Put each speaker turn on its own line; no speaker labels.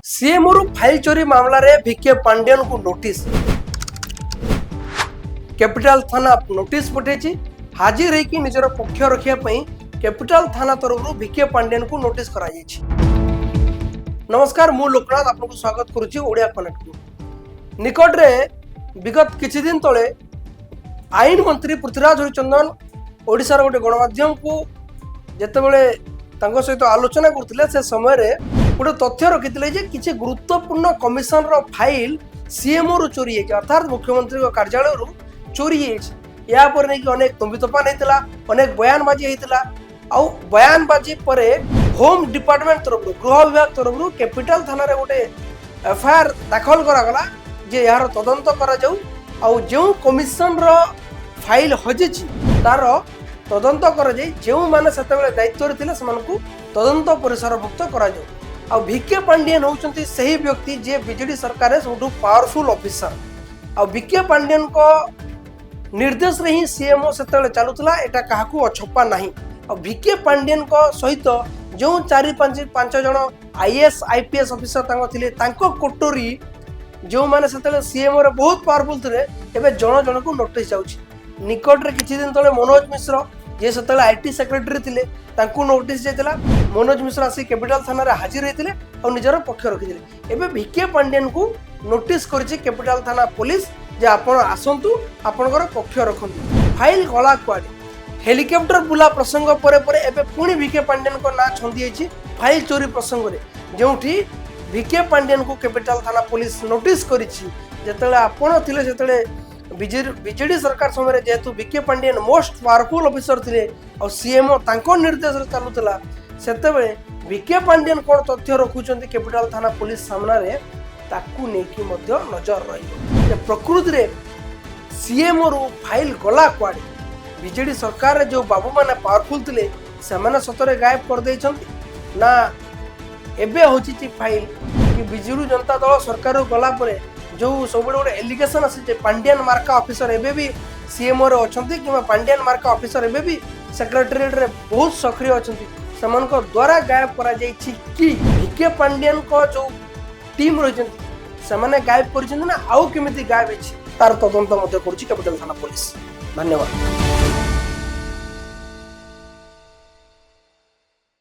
ସିଏମ୍ଓରୁ file ଚୋରି ମାମଲାରେ V K ପାଣ୍ଡିଆନଙ୍କୁ ନୋଟିସ୍। କ୍ୟାପିଟାଲ ଥାନା ନୋଟିସ୍ ପଠାଇଛି। ହାଜିର ହେଇକି ନିଜର ପକ୍ଷ ରଖିବା ପାଇଁ କ୍ୟାପିଟାଲ ଥାନା ତରଫରୁ ଭିକେ ପାଣ୍ଡିଆନଙ୍କୁ ନୋଟିସ୍ କରାଯାଇଛି। ନମସ୍କାର, ମୁଁ ଲୋକନାଥ, ଆପଣଙ୍କୁ ସ୍ୱାଗତ କରୁଛି ଓଡ଼ିଆ କନେକ୍ଟକୁ। ନିକଟରେ ବିଗତ କିଛି ଦିନ ତଳେ ଆଇନ ମନ୍ତ୍ରୀ ପୃଥ୍ୱୀରାଜ ହରିଚନ୍ଦନ ଓଡ଼ିଶାର ଗୋଟେ ଗଣମାଧ୍ୟମକୁ ଯେତେବେଳେ ତାଙ୍କ ସହିତ ଆଲୋଚନା କରୁଥିଲେ, ସେ ସମୟରେ ଗୋଟେ ତଥ୍ୟ ରଖିଥିଲେ ଯେ କିଛି ଗୁରୁତ୍ୱପୂର୍ଣ୍ଣ କମିଶନର ଫାଇଲ ସିଏମ୍ଓରୁ ଚୋରି ହେଇଛି, ଅର୍ଥାତ୍ ମୁଖ୍ୟମନ୍ତ୍ରୀଙ୍କ କାର୍ଯ୍ୟାଳୟରୁ ଚୋରି ହେଇଛି। ଏହା ପରେ ନେଇକି ଅନେକ ତୁମ୍ବିତୋଫାନ ହେଇଥିଲା, ଅନେକ ବୟାନବାଜି ହେଇଥିଲା। ଆଉ ବୟାନବାଜି ପରେ ହୋମ୍ ଡିପାର୍ଟମେଣ୍ଟ ତରଫରୁ, ଗୃହ ବିଭାଗ ତରଫରୁ କ୍ୟାପିଟାଲ ଥାନାରେ ଗୋଟେ ଏଫଆଇଆର ଦାଖଲ କରାଗଲା ଯେ ଏହାର ତଦନ୍ତ କରାଯାଉ ଆଉ ଯେଉଁ କମିଶନର ଫାଇଲ ହଜିଛି, ତାର ତଦନ୍ତ କରାଯାଇ ଯେଉଁମାନେ ସେତେବେଳେ ଦାୟିତ୍ୱରେ ଥିଲେ, ସେମାନଙ୍କୁ ତଦନ୍ତ ପରିସରଭୁକ୍ତ କରାଯାଉ। ଆଉ ଭିକେ ପାଣ୍ଡିଆନ ହେଉଛନ୍ତି ସେହି ବ୍ୟକ୍ତି ଯିଏ ବିଜେଡି ସରକାରରେ ସବୁଠୁ ପାୱାରଫୁଲ ଅଫିସର। ଆଉ ଭିକେ ପାଣ୍ଡିଆନଙ୍କ ନିର୍ଦ୍ଦେଶରେ ହିଁ ସିଏମ୍ଓ ସେତେବେଳେ ଚାଲୁଥିଲା, ଏଟା କାହାକୁ ଅଛପା ନାହିଁ। ଆଉ ଭିକେ ପାଣ୍ଡିଆନଙ୍କ ସହିତ ଯେଉଁ ଚାରି ପାଞ୍ଚ ଜଣ ଆଇଏଏସ୍, ଆଇପିଏସ୍ ଅଫିସର ତାଙ୍କ ଥିଲେ, ତାଙ୍କ କୋଟୋରୀ ଯେଉଁମାନେ ସେତେବେଳେ ସିଏମ୍ଓରେ ବହୁତ ପାୱାରଫୁଲ ଥିଲେ, ଏବେ ଜଣ ଜଣକୁ ନୋଟିସ୍ ଯାଉଛି। ନିକଟରେ କିଛି ଦିନ ତଳେ ମନୋଜ ମିଶ୍ର, ଯିଏ ସେତେବେଳେ IT secretary ଥିଲେ, ତାଙ୍କୁ ନୋଟିସ୍ ଯାଇଥିଲା। ମନୋଜ ମିଶ୍ର ଆସି କ୍ୟାପିଟାଲ ଥାନାରେ ହାଜିର ହେଇଥିଲେ ଆଉ ନିଜର ପକ୍ଷ ରଖିଥିଲେ। ଏବେ ଭିକେ ପାଣ୍ଡିଆନକୁ ନୋଟିସ୍ କରିଛି କ୍ୟାପିଟାଲ ଥାନା ପୋଲିସ ଯେ ଆପଣ ଆସନ୍ତୁ, ଆପଣଙ୍କର ପକ୍ଷ ରଖନ୍ତୁ। ଫାଇଲ ଗଲା କୁଆଡ଼େ? ହେଲିକପ୍ଟର ବୁଲା ପ୍ରସଙ୍ଗ ପରେ ପରେ ଏବେ ପୁଣି ଭିକେ ପାଣ୍ଡିଆନଙ୍କ ନାଁ ଛନ୍ଦି ହେଇଛି ଫାଇଲ ଚୋରି ପ୍ରସଙ୍ଗରେ, ଯେଉଁଠି ଭିକେ ପାଣ୍ଡିଆନକୁ କ୍ୟାପିଟାଲ ଥାନା ପୋଲିସ ନୋଟିସ୍ କରିଛି। ଯେତେବେଳେ ଆପଣ ଥିଲେ, ସେତେବେଳେ ବିଜେଡି ସରକାର ସମୟରେ ଯେହେତୁ VK Pandian most powerful officer ଥିଲେ ଆଉ ସିଏମ୍ଓ ତାଙ୍କ ନିର୍ଦ୍ଦେଶରେ ଚାଲୁଥିଲା, ସେତେବେଳେ ଭିକେ ପାଣ୍ଡିଆନ କ'ଣ ତଥ୍ୟ ରଖୁଛନ୍ତି କ୍ୟାପିଟାଲ ଥାନା ପୋଲିସ ସାମ୍ନାରେ, ତାକୁ ନେଇକି ମଧ୍ୟ ନଜର ରହିବ ଯେ ପ୍ରକୃତିରେ ସିଏମ୍ଓରୁ ଫାଇଲ ଗଲା କୁଆଡ଼େ? ବିଜେଡି ସରକାରରେ ଯେଉଁ ବାବୁମାନେ ପାୱାରଫୁଲ ଥିଲେ, ସେମାନେ ସତରେ ଗାୟବ କରିଦେଇଛନ୍ତି ନା ଏବେ ହେଉଛି ଫାଇଲ, କି ବିଜୁ ଜନତା ଦଳ ସରକାରରୁ ଗଲା ପରେ ଯେଉଁ ସବୁବେଳେ ଗୋଟେ ଏଲିଗେସନ୍ ଆସିଛି, ପାଣ୍ଡିଆନ ମାର୍କା ଅଫିସର ଏବେ ବି ସିଏମ୍ଓରେ ଅଛନ୍ତି କିମ୍ବା ପାଣ୍ଡିଆନ ମାର୍କା ଅଫିସର ଏବେ ବି ସେକ୍ରେଟେରିଏଟ୍ରେ ବହୁତ ସକ୍ରିୟ ଅଛନ୍ତି, ସେମାନଙ୍କ ଦ୍ୱାରା ଗାୟବ କରାଯାଇଛି କି ଭିକେ ପାଣ୍ଡିଆନଙ୍କ ଯେଉଁ ଟିମ୍ ରହିଛନ୍ତି, ସେମାନେ ଗାୟବ କରିଛନ୍ତି ନା ଆଉ କେମିତି ଗାୟବ ହେଇଛି, ତାର ତଦନ୍ତ ମଧ୍ୟ କରୁଛି କ୍ୟାପିଟାଲ ଥାନା ପୋଲିସ। ଧନ୍ୟବାଦ।